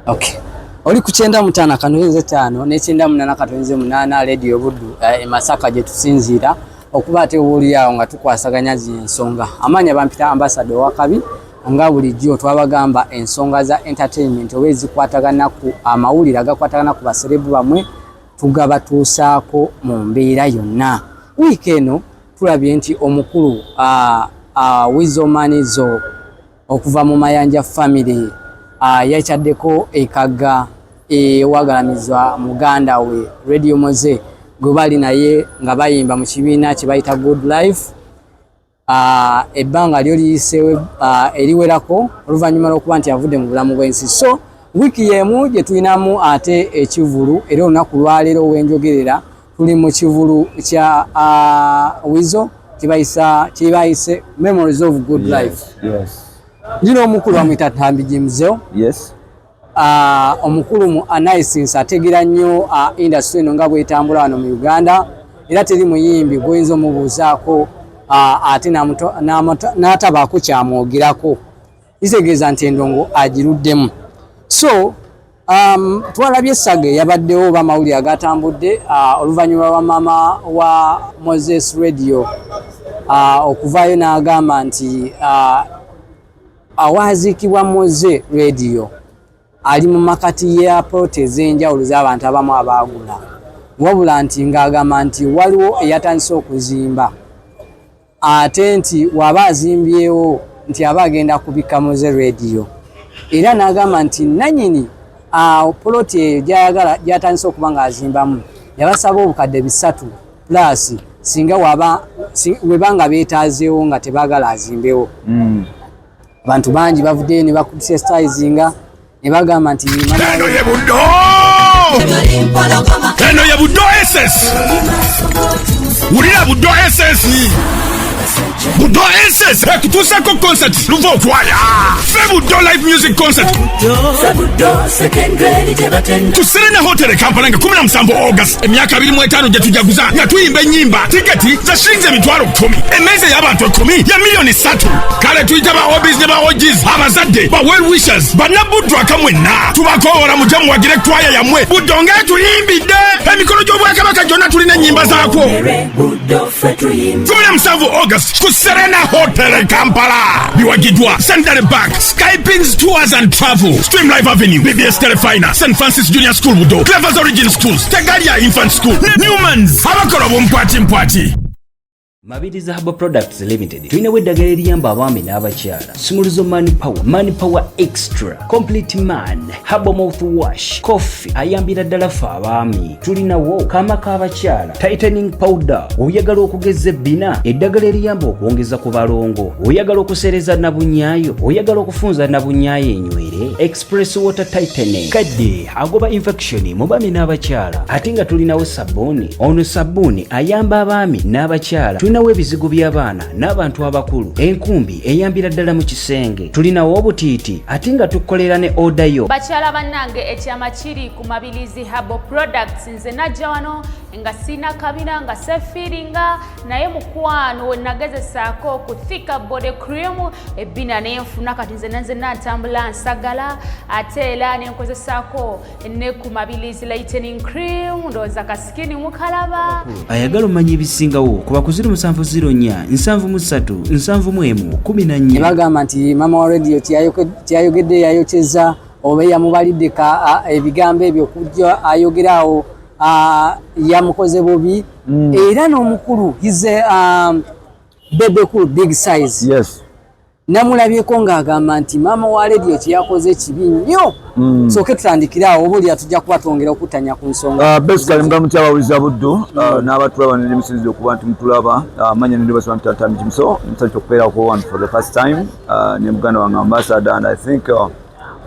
Okay. Oli ku 95.5 ne 98.8 Radio Buddu e Masaka gye tusinziira okuba ate wooli awo nga tukwasaganya zino ensonga. Amaanyi bampita Ambassador Wakabi. Nga bulijjo twabagamba, ensonga za entertainment oba ezikwatagana ku amawulire agakwatagana ku ba celeb bamwe tugabatuusaako mu mbeera yonna. Wiiki eno tulabye nti omukulu Weasel Manizo okuva mu Mayanja family yakyaddeko ekagga ewagalamizwa muganda we Radio Mowzey gwe bali naye nga bayimba mu kibiina kye bayita Good Life. Ebbanga lyo liyiseewo eriwerako oluvannyuma lw'okuba nti avudde mu bulamu bw'ensi. So wiiki y'emu gye tulinamu ate ekivulu, era olunaku lwaleero wenjogerera tuli mu kivulu kya Weasel kyebayise Memories of Good Life. Ndina omukulu bamwita Ntambi Jimzel. Omukulu mu analysis, ategera nnyo industry eno nga bwetambula wano mu Uganda, era teri muyimbi gwoyinza omubuuzaako ate n'atabaako kyamwogerako, kitegeeza nti endongo agiruddemu. So twalabye essaga eyabaddewo oba amawulire agatambudde oluvannyuma lwa maama wa Moses Radio okuvaayo n'agamba nti awaaziikibwa Mowzey Radio ali mu makati ya plot ez'enjawulo z'abantu abamu abaagula, wabula nti ng'agamba nti waliwo eyatandise okuzimba, ate nti waba azimbyewo nti aba agenda kubikka Mowzey Radio, era n'agamba nti nanyini poloti eyo gyayagala gyatandise okuba ng'azimbamu yabasaba 300,000 plus singa waba weba nga beetaazeewo nga tebaagala azimbewo. Abantu bangi bavuddeyo ne bacriticinga ne bagamba nti Eno ye Buddo, eno ye Buddo SS. Wulira Buddo SS, Buddo SS ekutuusako concert luva okwaya fe Buddo live music concert ku Serena Hotel e Kampala nga 17 August, emyaka 25 gye tujaguza nga tuyimba ennyimba. Tiketi za shilingi 100,000, emmeeza ey'abantu 10 ya miliyoni 3. Kale tuyita ba OBs ne ba OGs, abazadde, ba well wishers, bannabuddu akamwenna, tubakoowola mujje muwagire kwaya yammwe Buddo ng'etuyimbidde emikolo gy'obwakabaka gyonna. Tulina ennyimba zaakwo. 17 August ku Serena Hotel e Kampala. Biwagiddwa Central Bank, Skypins Tours and Travel, Stream Life Avenue, BBS Telefina, St Francis Junior School Budo, Clevers Origin Schools, Tegalia Infant School ne Newmans, abakola obumpwati mpwati. Mabirizi Herbal Products Limited tulinawo eddagala eriyamba abaami n'abakyala: Sumuluzo Man Power, Man Power Extra, Complete Man, Herbal Mouth Wash, Coffee ayambira ddala ffe abaami. Tulinawo kaama k'abakyala, tightening powder. Oyagala okugeza ebbina, eddagala eriyamba okwongeza ku balongo. Oyagala okuseereza nabunyaayo, oyagala okufunza nabunyaayo enywere, Express Water Tightening, kadde agoba infection mu baami n'abakyala. Ate nga tulinawo sabbuuni, ono sabbuuni ayamba abaami n'abakyala. Tulinawo ebizigo by'abaana n'abantu abakulu, enkumbi eyambira ddala mu kisenge. Tulinawo obutiiti, ate nga tukolera ne order yo. Bakyala bannange, ekyama kiri ku Mabilizi Herbal Products. Nze najja wano nga sina kabina, nga sefiiringa, naye mukwano we nagezesaako ku Thicker Body Cream, ebbina nenfuna. Kati nze nanzenna ntambula nsagala. Ate era nenkozesaako ne ku Mabilizi Lightening Cream, ndowooza ka skin mukalaba. Ayagala omanya ebisingawo kuba ku 0704 73 71 Ne 14. bagamba nti mama wa Radio teyayogedde, yayokyeza oba yamubalidde ebigambo ebyo okujja ayogeraawo yamukoze bubi. Era n'omukulu hize Bebe Cool, Big Size, namulabyeko ng'agamba nti maama wa Radio kyeyakoze kibi nnyo. Sooke tutandikire awo, oba olya tujja kuba twongera okuttanya ku nsonga. Basically muga mutya abawuliza Buddu n'abatulaba n'emisinzi okuba nti mutulaba. Amanya nendibasaba nti Ntambi Kimuso, musanyusa okubeerako wano for the first time ne muganda wange Ambassador, and I think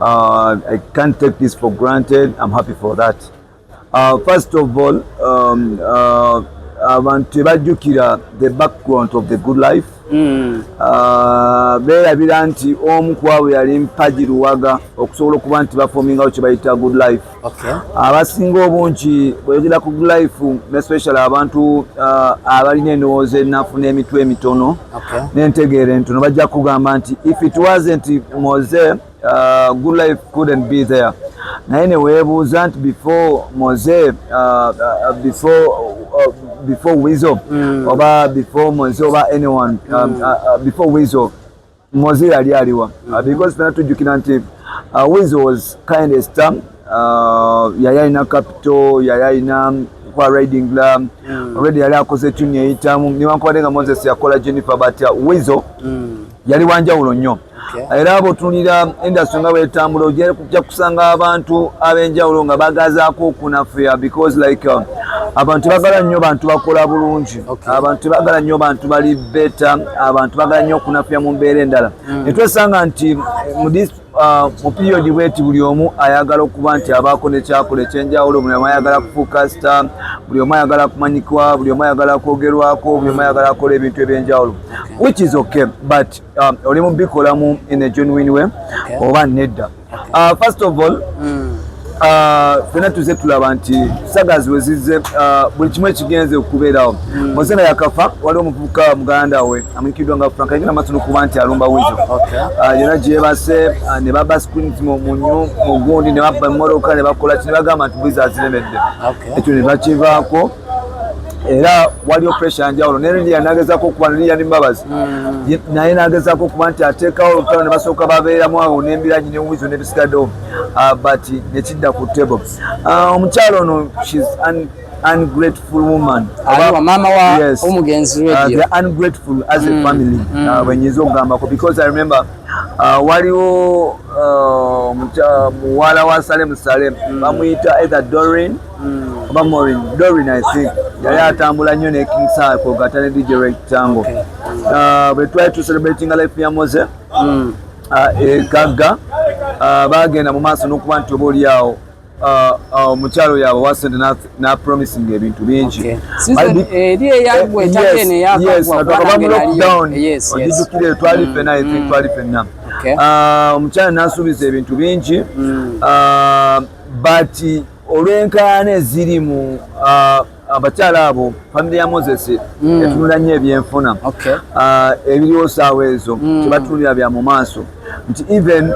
I can't take this for granted. I'm happy for that. First of all, abantu tebajjukira the background of the Good Life. Beerabira nti omu ku abo yali Mpagi Luwaga okusobola okuba nti baformingawo kye bayita Good Life. Abasinga obungi bweyogera ku Good Life, especially abantu abalina endowooza ennafu n'emitwe emitono n'entegeera entono, bajja kugamba nti if it wasn't Mowzey Good Life couldn't be there. Naye ne weebuuza nti before Moze, before Weasel, oba before Moze oba anyone, before Weasel, Moze yali aliwa? Because fena tujjukira nti Weasel was kind of star. Yali alina capital, yali alina kwa riding la already, yali akoze tune eyitamu, newankubadde nga Moses yakola Jennifer, but Weasel yali wanjawulo nnyo. Era bw'otunuulira industry nga bwetambula, ojja kusanga abantu ab'enjawulo nga bagazaako okunafuya, because like abantu bagala nnyo bantu bakola bulungi. Abantu tebagala nnyo bantu bali better, abantu bagala nnyo okunafuya mu mbeera endala. Netwesanga nti mu period bweti, buli omu ayagala okuba nti abaako nekyakola ekyenjawulo, buli omu ayagala kufuuka star, buli omu ayagala kumanyikwa, buli omu ayagala kwogerwako, buli omu ayagala kukola ebintu ebyenjawulo, which is okay, but oli mu bikolamu in a genuine way oba nedda? First of all, ffenna tuze tulaba nti sagas we zizze, buli kimu ekigenze okubeerawo. Moze nga yakafa, waliwo omuvubuka muganda we amanyikiddwa nga Frank, agenda maaso n'okuba nti alumba Weasel. Yonna gyebase, ne baba screens mu gundi, ne babba emmotoka, ne bakola ki, ne bagamba nti Weasel aziremedde. Ekyo ne bakivaako, era waliwo pressure njawulo. Ne Lilian nagezaako okuba, Lilian Mbabazi naye nagezaako okuba nti ateekawo olutalo, ne basooka babeeramu awo n'embiranyi ne Weasel n'ebisigaddewo, but nekidda ku table. Omukyalo ono, she's an ungrateful woman. Aliwa maama wa Yes. omugenzi Radio? They're ungrateful as a family, bwe nyinza okugambako, because I remember waliwo muwala wa Salem Salem, bamuyita either Dorin oba Morin, Dorin I think, yali atambula nnyo ne King Saha kwogata ne DJ Rectangle. Bwe twali tu celebrating life ya Moze e Kagga, bagenda mu maaso n'okuba nti oba oliawo omukyalo oyo abawa sente na promising ebintu bingi. Season eri eyaggwa, etaka eno eyakagwa, Nga kuba twakava mu nange naliyo. lockdown. Ogijjukire, twali ffenna, I think twali ffenna. Omukyala n'asuubiza ebintu bingi, but olw'enkaayana eziri mu abakyala abo, family ya Moses etunula nnyo ebyenfuna. Ebiriwo saawa ezo tebatunulira bya mu maaso, nti even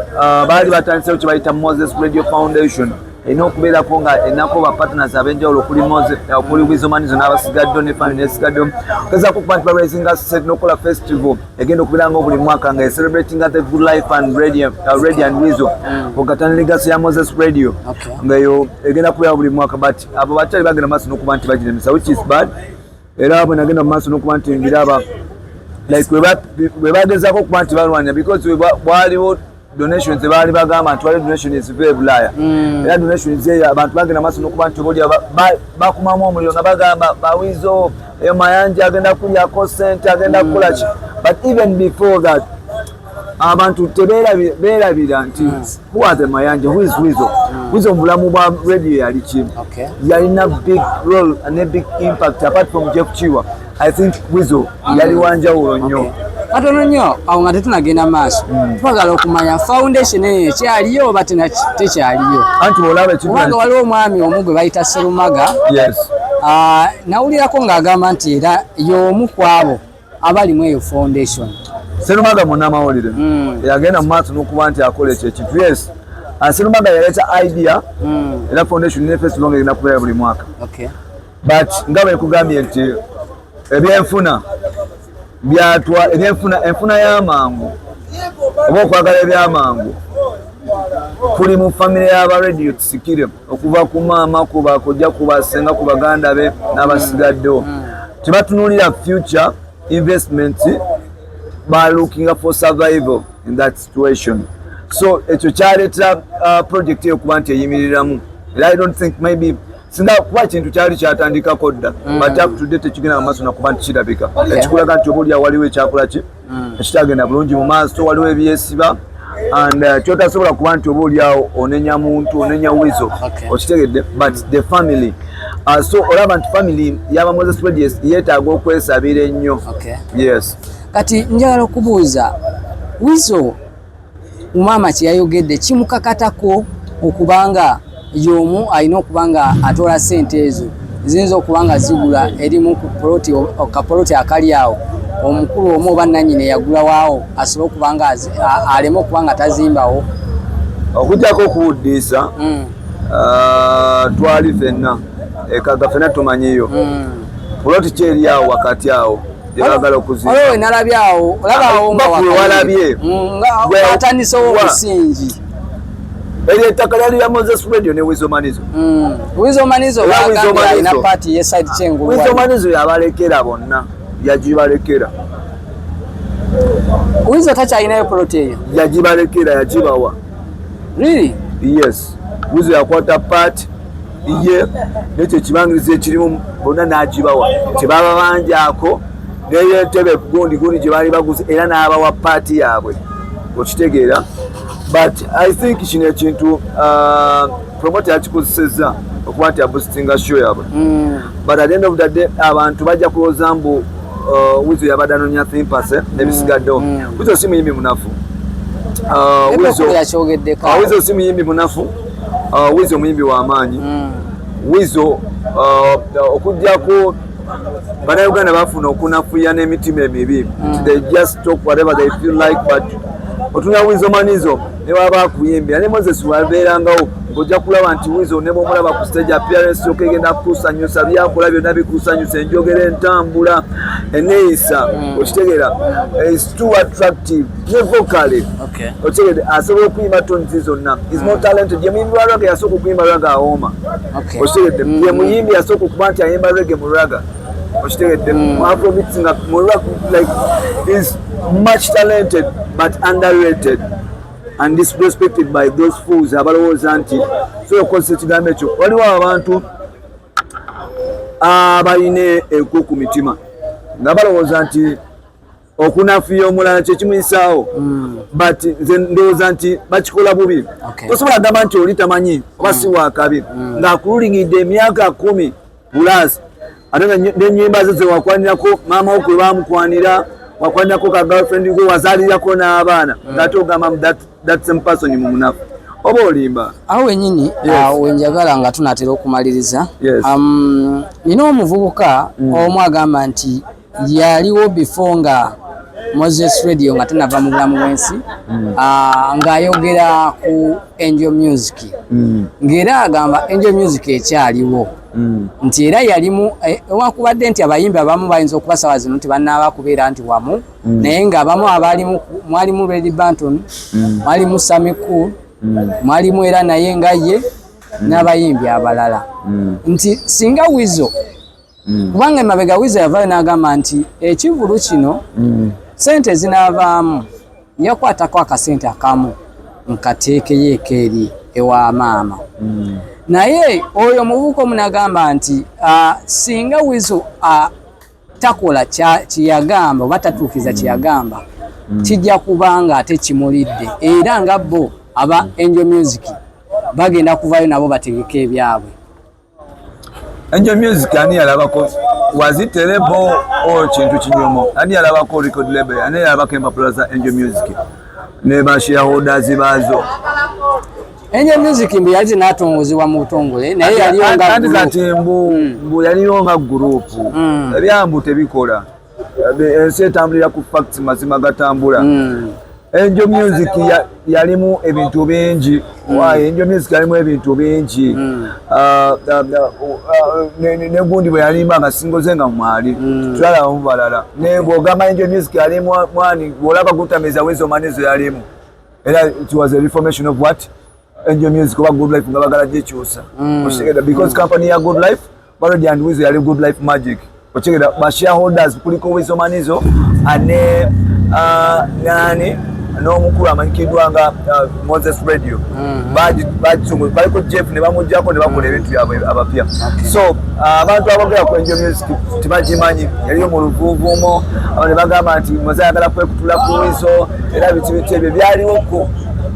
baali batandisewo kye bayita Moses Radio Foundation, erina okubeerako nga enako ba partners ab'enjawulo okuli Moses, okuli Weasel Manizo n'abasigaddewo ne family nesigaddewo, gezaako okuba nti baraisinga set n'okukola festival egenda okubeera nga buli mwaka nga celebrating the good life and radio, radio and Weasel ogatana legacy ya Moses Radio, nga eyo egenda kubeera buli mwaka. But abo bakyali bagenda maaso n'okuba nti bagiremesa, which is bad. Era bwe nagenda mu maaso n'okuba nti mbiraba, like bwe bagezaako okuba nti balwanya, because bwaliwo donations, baali bagamba nti waliwo donations eziva e Bulaaya. Era donations eyo abantu bagenda maaso n'okuba nti obaolya bakumamu omuliro nga bagamba ba Weasel eyo Mayanja agenda kulyako sente, agenda kukola ki. But even before that, abantu beerabira nti who are the Mayanja, who is Weasel? Weasel mu bulamu bwa radio yali ki? Yalina big role and a big impact. Apart from Jeff Kiwa, I think Weasel yali wanjawulo nnyo. Katono nnyo awo nga tetunagenda maaso, twagala okumanya foundation eyo ekyaliyo oba tekyaliyo? Anti bwolaba ekintu Kubanga waliwo omwami omu gwe bayita Serumaga. Nawulirako ng'agamba nti era y'omu ku abo abali mu eyo foundation. Serumaga munnamawulire yagenda mu maaso n'okuba nti akola ekyo ekintu. Yes, Serumaga yaleeta idea, era foundation ne festival nga egenda kubeera buli mwaka. But nga bwe nkugambye nti ebyenfuna byatwa, ebyenfuna, enfuna y'amangu oba okwagala ebyamangu kuli mu famire y'aba Radio Tusikire, okuva ku maama, ku bakojja, ku basenga, ku baganda be n'abasigaddewo. Tebatunuulira future investment, ba looking for survival in that situation. So ekyo kyaleetera project eyo okuba nti eyimiriramu. Era I don't think, maybe singa kuba kintu kyali kyatandikako dda, but up to date tekigenda mu maaso nakuba nti kirabika, ekikulaga nti oba olya waliwo ekyakola ki ekitagenda bulungi mu maaso, waliwo ebyesiba and kyotasobola kuba nti oba oliawo onenya muntu, onenya Weasel. Okitegedde? But the family, so olaba nti family yaba Moses Radio yeetaaga okwesabira ennyo. Yes. Kati njagala okubuuza, Weasel maama kye yayogedde kimukakatako okubanga y'omu alina okuba nga atoola ssente ezo ziyinza okuba nga zigula erimu ku poloti, kapoloti akali awo, omukulu omu oba nannyini eyagula waawo asobole okuba nga aleme okuba nga tazimbawo? Okujjako okuwuddiisa, twali fenna ekaga, fenna tumanyiyo puloti ki eri awo wakati awo gyebagala okuzimba. Olwo nalabye awo, olaba awo nga Bakulu walabye. Nga batandisewo omusingi. Eryo ettaka lyali lya Moses Radio ne Weasel Manizo. Weasel Manizo Era Weasel bagambye alina Manizo. part ye side kyengulu. Weasel Manizo yabalekera bonna, yagibalekera. Weasel takyalinayo plot eyo? Yagibalekera, yagibawa. Really? Yes, Weasel yakwata part ye nekyo ekibangirizi ekirimu bonna n'agibawa, tebaba banjaako neyentebe gundi gundi gye baali baguze, era n'abawa part yaabwe, okitegeera? But I think kino ekintu promoter yakikozesezza okuba nti aboostinga show yaabwe, but at the end of the day abantu bajja kulowooza mbu Weasel yabadde anoonya sympathy n'ebisigaddewo. Weasel si muyimbi munafu. Weasel yakyogeddeko. Weasel si muyimbi munafu. Weasel muyimbi w'amaanyi. Weasel, okugjako Bannayuganda bafuna okunafuya n'emitima emibi, they just talk whatever they feel like, but otunula Weasel Manizo ne baba akuyimbira ne Moses wabeerangawo, ng'ojja kulaba nti Weasel ne bwomulaba ku stage, appearance yokka egenda kukusanyusa, byakola byonna bikusanyusa, enjogera, entambula, eneeyisa, okitegeera, is too attractive ne vocally. Okitegedde? Asobola okuyimba tones zonna, is more talented. Ye muyimbi wa ragga yasooka okuyimba ragga awooma. Okitegedde? Ye muyimbi yasooka okuba nti ayimba reggae mu ragga, okitegedde? Mu afrobeats nga mu rap, like, is much talented but underrated and disrespected by those fools abalowooza nti sobola okukozesa ekigambo ekyo. Waliwo abantu abalina enku ku mitima nga balowooza nti okunafuya omulala kyekimuyisaawo, but nze ndowooza nti bakikola bubi. Tosobola gamba nti oli tamanyi oba si wakabi ng'akululingidde emyaka 10 plus, ate nga n'ennyimba ze zewakwanirako maama wo kwe bamukwanira, wakwanirako ka girlfriend gwe wazaalirako n'abaana, ng'ate ogamba that same person mu munafu, oba olimba. Awo wenyini awo wenjagala nga tunatera okumaliriza. Nina omuvubuka omu agamba nti yaliwo before nga Moses Radio nga tanava mu bulamu bw'ensi, ng'ayogera ku Angel Music, ng'era agamba Angel Music ekyaliwo, nti era yalimu, ewakubadde nti abayimbi abamu bayinza okuba sawa zino nti bannaaba kubeera nti wamu, naye ng'abamu abalimu mwalimu Red Banton, mwalimu Sammy Cool, mwalimu era naye nga ye n'abayimbi abalala, nti singa Weasel, kubanga emabega Weasel yavayo n'agamba nti ekivulu kino sente zinaavaamu yakwatako akasente akamu nkateekeyo eri ewa maama. Naye oyo omuvubuka omu n'agamba nti singa Weasel takola kyeyagamba oba tatuukiriza kyeyagamba, kijja kubanga ate kimulidde, era nga bo aba Angel Music bagenda kuvayo nabo bategeke ebyabwe. Angel Music ani yalabako? Was it a label or kintu kinyomo? Ani yalabako record label? Ani yalabako empapula za Angel Music ne ba shareholders baazo? Angel Music mbu yali tenatongozebwa mu butongole, naye yaliyo nga Anti group. Kati mbu yaliyo nga group. Ebyambu tebikola. Ensi etambulira ku facts, mazima gatambula. Angel Music yalimu ebintu bingi. Why Angel Music yalimu ebintu bingi? Ne gundi bwe yalimba nga single ze nga mwali tulalamu balala, ne bw'ogamba Angel Music yalimu mwani, bw'olaba gutamiza Weasel Manizo yalimu, era it was a reformation of what Angel Music oba Good Life nga bagala gyekyusa, okitegedde? Because company ya Good Life Barodi and Weasel yali Good Life Magic, okitegedde? Ba shareholders kuliko Weasel Manizo ane nani n'omukulu amanyikiddwa nga Moses Radio. Baliko Jeff ne bamugjako ne bakola ebintu byabwe abapya. So abantu abogera ku Angel Music tebagimanyi, yaliyo mu luvuuvuumo, abo ne bagamba nti Moze ayagala kwekutula ku Weasel, era biti biti ebyo byaliwoko.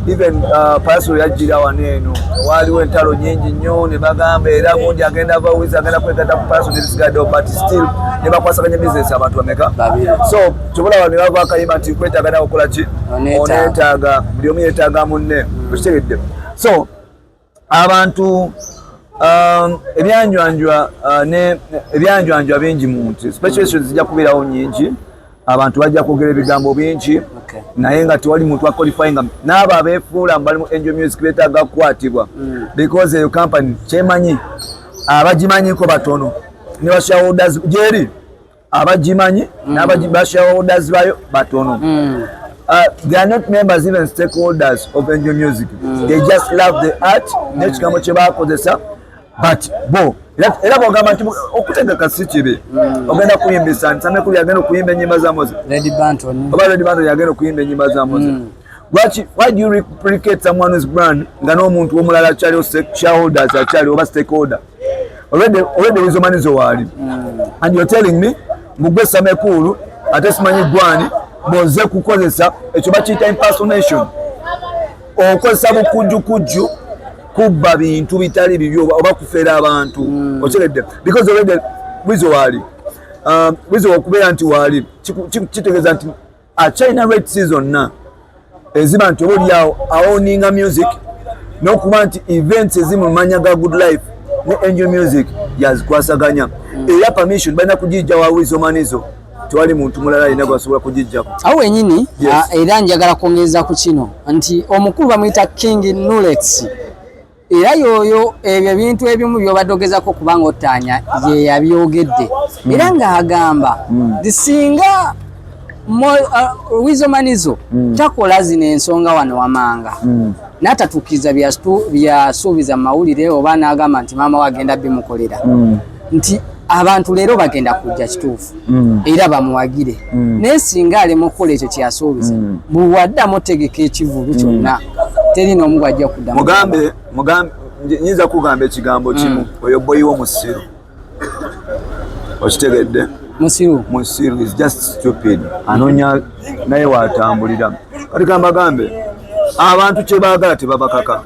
Even Pallaso yajjira wano eno, waaliwo entalo nyingi nnyo ne bagamba era gundi agenda va Weasel agenda kwegatta ku Pallaso nebisigaddewo, but still ne bakwasaganya business abantu bameka? Babiri. So kyobulaba ne bava akayimba nti kwetaaga nawe okola ki? Oneetaaga. Oneetaaga, buli omu yeetaaga munne, okitegedde? So abantu ebyanjwanjwa ne ebyanjwanjwa bingi mu nti speculations zijja kubeerawo nyingi. Abantu bajja kwogera ebigambo bingi, naye nga tewali muntu aqualifyinga. N'abo abeefuula bali mu Angel Music beetaaga kukwatibwa, because eyo company kyemanyi abagimanyiko batono, ne bashareholders gyeri abagimanyi n'abashareholders bayo batono. They are not members, even stakeholders of Angel Music. They just love the art n'ekigambo kye bakozesa, but bo era bwogamba nti okutegeka si kibi, ogenda kuyimbisa nti Sammy Cool yagenda okuyimba ennyimba za Moze, Red Banton, oba Red Banton yagenda okuyimba ennyimba za Moze. Lwaki, why do you replicate someone's brand nga n'omuntu omulala akyaliwo, shareholders akyaliwo oba stakeholder already Weasel Manizo waali, and you're telling me mugwe Sammy Cool ate simanyi gwani bw'ozze kukozesa ekyo bakiyita impersonation, okozesa bukujjukujju kubba bintu bitali bibyo oba kufera abantu, okitegedde? Because already Weasel waali. Weasel okubeera nti waali kitegeeza nti akyalina rights zonna eziba nti oba oliawo aowninga music, n'okuba nti events ezimu mu manya ga Good Life ne Angel Music yazikwasaganya, era permission balina kugijja wa Weasel Manizo, tewali muntu mulala alina gwasobola kugijjako. Awo wenyini. Yes. Ah, era njagala kwongereza ku kino nti omukulu bamuyita King Nulex, era yoyo ebyo ebintu ebimu byobadde ogezako kubanga ottaanya ye yabyogedde, era ng'agamba nti singa Weasel Manizo takola zino ensonga wano wamanga n'atatuukiriza byasuubiza mu mawulire, oba n'agamba nti maama we agenda bimukolera, nti abantu leero bagenda kujja kituufu era bamuwagire, naye singa alema okukola ekyo kyeyasuubiza, bwe waddamu otegeka ekivulu kyonna, teri n'omu gwajja kuddamu. Mugambe, nyinza kugamba ekigambo kimu, oyo boyiwo musiru, okitegedde? Musiru. Musiru, is just stupid, anoonya naye watambulira. Kati kambagambe, abantu kyebaagala tebabakaka,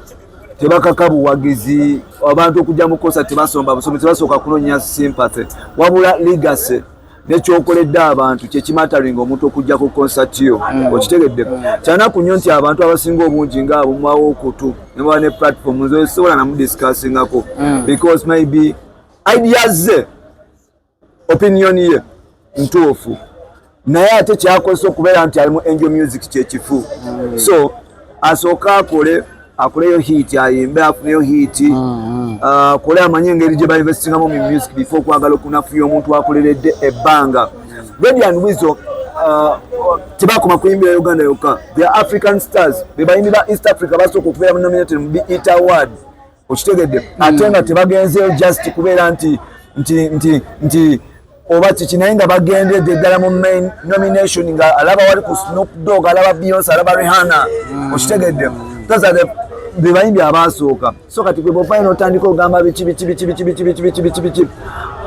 tebakaka buwagizi. Abantu okujja mu kosa tebasomba busomi, tebasooka kunoonya sympathy, wabula legacy nekyokoledde abantu kyekimatteringa omuntu okujja ku concert yo, okitegedde? Kyanaku nnyo nti abantu abasinga obungi ngaabo mubawo okutu nemuba ne platform, nze sobola namudiscussingako because maybe ideas ze, opinion ye ntuufu, naye ate kyakozesa okubeera nti ali mu Angel Music kyekifu. So asooke akole, akoleyo hit, ayimbe afuneyo hit, akole amanye engeri gye bainvestingamu mu music before okwagala okunafuya omuntu akoleredde ebbanga. Radio and Weasel tebakoma kuyimbira Uganda yokka, the African stars be bayimbi ba East Africa basooka okubeera mu nominated mu BET Award, okitegedde? Ate nga tebagenzeeyo just kubeera nti oba kiki, naye nga bagendedde ddala mu main nomination, nga alaba wali ku Snoop Dogg, alaba Beyonce, alaba Rihanna, okitegedde? Those are the be bayimbi abasooka. So kati gwe bwovayo n'otandika ogamba biki biki biki biki biki biki biki biki biki,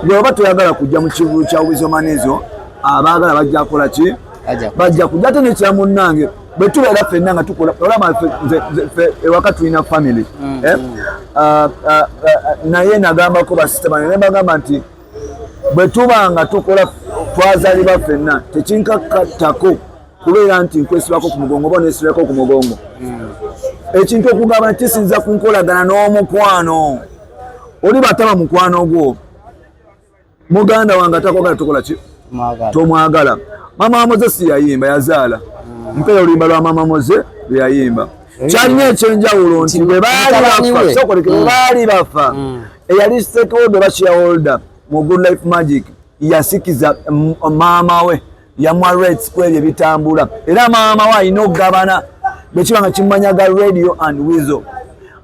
gwe oba toyagala kujja mu kivulu kya Weasel Manizo, abaagala bajja kukola ki? Bajja kujja. Ate nekira munnange, bwe tubeera ffenna nga tukola, olaba ffe ewaka tulina family, eh? Ah, ah, ah, naye nagambako basista bange ne bagamba nti bwe tuba nga tukola twazaalibwa ffenna, tekinkakattako kubeera nti nkwesibako ku mugongo oba nesibako ku mugongo. Ekintu okugamba kisinza ku nkolagana n'omukwano. Oli bataba mukwano gwo, muganda wange atakwagala tukola ki? Tomwagala. Mama wa Moze si yayimba, yazaala mpeera oluyimba lwa mama Moze lwe yayimba kyalina ekyenjawulo nti bwe baali bafa, eyali stakeholder oba shareholder mu Good Life Magic yasikiza maama we, yamuwa rights ku ebyo ebitambula, era maama we alina okugabana bwe kiba nga kimumanya ga Radio and Weasel,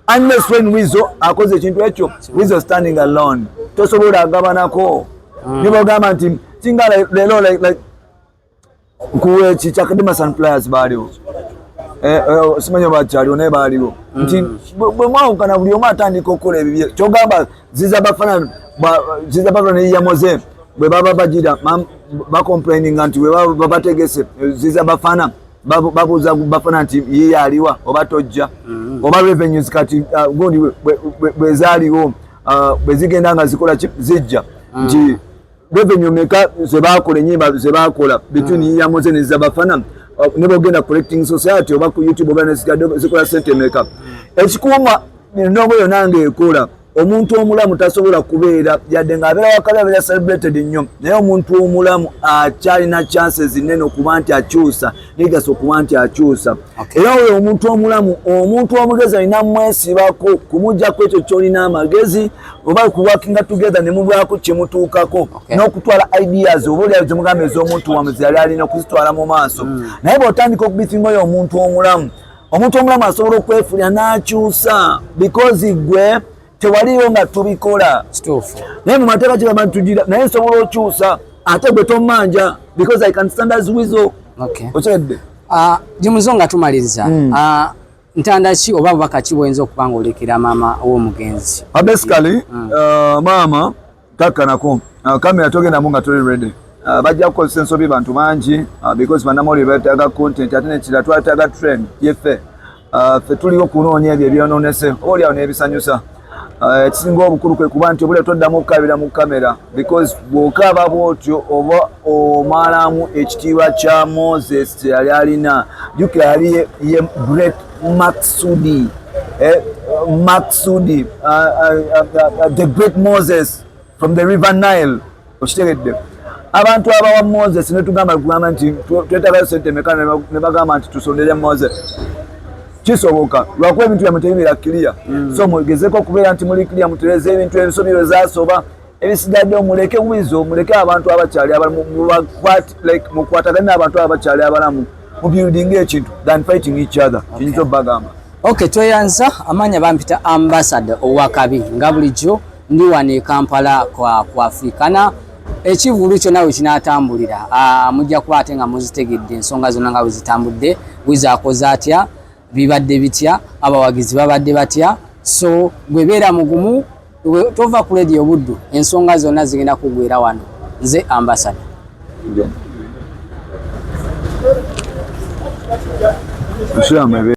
unless when Weasel akoze ekintu ekyo, Weasel standing alone, tosobola agabanako. Nibogamba nti singa leero like nkuwa eki kyakadima Sun Players baaliwo, simanyi oba kyaliwo, naye baaliwo nti bwe mwawukana buli omu atandika okukola ebibye. Kyogamba Ziza Bafana, Ziza Bafana neyamoze bwe baba bagira bacomplaininga nti bwe baba bategese Ziza Bafana, babuuza Bafana nti yiye aliwa oba tojja, oba revenues kati gundi bwe zaaliwo, bwe zigenda nga zikola zijja nti revenue meka zebakola enyimba zebakola between Yamoze ne Zabafana, ne bogenda collecting society oba ku YouTube oba zikola sente meka. Ekikuuma nobo yonna ngaekola Omuntu omulamu tasobola kubeera, yadde ng'abeera wakabi, abeera celebrated nnyo, naye omuntu omulamu akyalina chances nene okuba nti akyusa negasa, okuba nti akyusa. Era oyo omuntu omulamu, omuntu omugezi alina mwesibako kumugjako ekyo kyolina amagezi, oba kuworkinga together ne mubaako kyemutuukako n'okutwala ideas oba oliawo zemugamba ez'omuntu wamwe zeyali alina okuzitwala mu maaso. Naye bw'otandika okubeefinga oyo omuntu omulamu, omuntu omulamu asobola okwefulira n'akyusa, because gwe tewaliyo nga tubikola. Naye mu mateeka kigamba nti tugira, naye nsobola okyusa ate gwe tommanja, because I can stand as Weasel. Okyedde? Gimuzo, nga tumaliriza, ntanda ki oba bubaka ki bwoyinza okuba nga olekera maama w'omugenzi? Basically, maama kakkanako, kamera togendamu nga toli ready. Bajja kukozesa ensobi bantu bangi, because bannamawulire betaaga content, ate nekirala twetaaga trend yeffe. Ffe tuliwo kunoonya ebyo ebyononese oba oliawo n'ebisanyusa. Ekisinga obukulu kwe kuba nti obulya toddamu okukabira mu kamera, because bw'okaaba bw'otyo oba omalamu ekitiibwa kya Moses kyeyali alina. Jjukira yali ye great Maksudi, Maksudi, the great Moses from the river Nile. Okitegedde? Abantu abawa Moses netugamba kugamba nti twetagayo sente meka, ne bagamba nti tusondere Moses. Kisoboka lwakuba ebintu byamwe tebibeera clear. So mugezeko okubeera nti muli clear, mutereze ebintu, ensobi bwe zasoba, ebisigadde omuleke Weasel, muleke abantu abakyali abalamu, like mukwatagane n'abantu abakyali abalamu mu building ekintu than fighting each other. Kiyinza obbagamba. Ok, tweyanza. Amanya bampita Ambassador Owakabi. Nga bulijjo ndi wano e Kampala kwa Africana. Ekivulu kyonna we kinaatambulira, mujja kuba ate nga muzitegedde ensonga zonna nga bwe zitambudde, Weasel akoze atya, bibadde bitya, abawagizi babadde batya. So gwe beera mugumu, tova ku Radio Buddu, ensonga zonna zigenda kugwera wano. Nze Ambassador. Nsulamu.